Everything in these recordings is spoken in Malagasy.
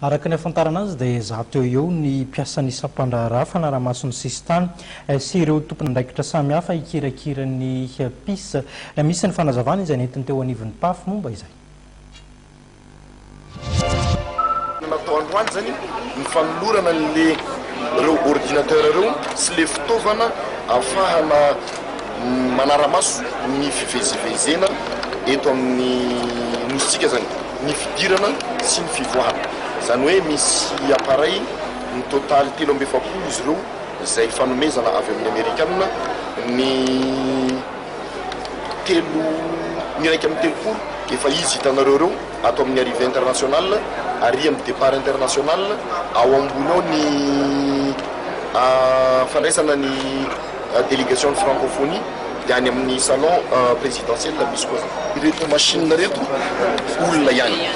Araka ny ahafantarana azy dia 100 eo eo ny mpiasan'ny sampandraharaha fanarahamaso ny sisintany sy ireo tompon'andraikitra samihafa hikirakira ny PIS. Misy ny fanazavana izay nentiny teo anivon'ny PAF momba izay. Natao androany izany ny fanolorana an'le ireo ordinateur ireo sy le fitaovana ahafahana manara-maso ny fivezivezena eto amin'ny nosintsika izany, ny fidirana sy ny fivoahana. Izany hoe misy appareil mitotaly 43 izy ireo izay fanomezana avy amin'ny Amerikana ny telo ny 31 efa izy hitanareo ireo ato amin'ny arrivée internationale, ary amin'ny départ international, ao ambony ao ny fandraisana ny délégation ny francophonie dia any amin'ny salon présidentiel misy koa zany. Ireto machine ireto olona ihany,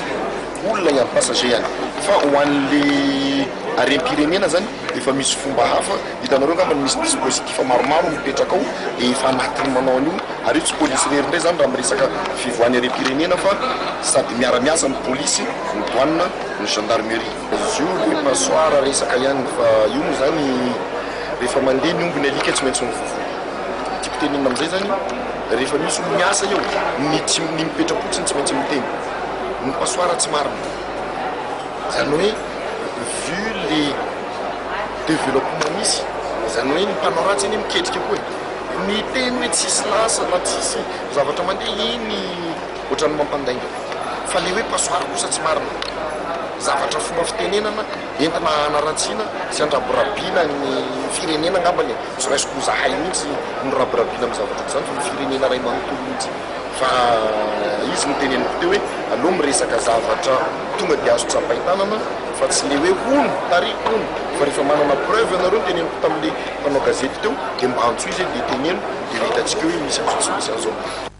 olona ihany, passager ihany fa ho an'le harem-pirenena zany efa misy fomba hafa, hitanareo angamba misy dispositif maromaro mipetraka ao dia efa anatin'ny manao an'io ary io tsy polisy irery indray zany raha miresaka fivoahan'ny harem-pirenena fa sady miara-miasa ny polisy, ny douane, ny gendarmerie. Izy io le passoire resaka ihany fa io moa zany rehefa mandeha ny omby ny alika tsy maintsy mivovoa. Tiako tenenina amin'izay zany rehefa misy olo miasa eo ny tsy ny mipetra-potsiny tsy maintsy miteny. Ny passoire tsy marina. Zany hoe vu le développement misy, zany hoe ny mpanao ratsy anie miketrika koa e. Ny teny hoe tsisy lasa na tsisy zavatra mandeha iny ohatran'ny mampandainga. Fa le hoe passoire kosa tsy marina. Zavatra fomba fitenenana entina hanaratsiana sy handrabirabiana ny firenena angambany e. Tsy raisiko ho zahay mihitsy no rabirabiana amin'ny zavatra ohatr'izany fa ny firenena iray manontolo mihitsy. Fa izy no teneniko teo hoe aleo miresaka zavatra tonga dia azo tsapain-tanana fa tsy le hoe hono, tary hono. Fa rehefa manana preuve ianareo, noteneniko tamin'le mpanao gazety teo, dia mba antsoy izay dia teneno dia ho hitantsika eo hoe misy an'izao tsy misy an'izao.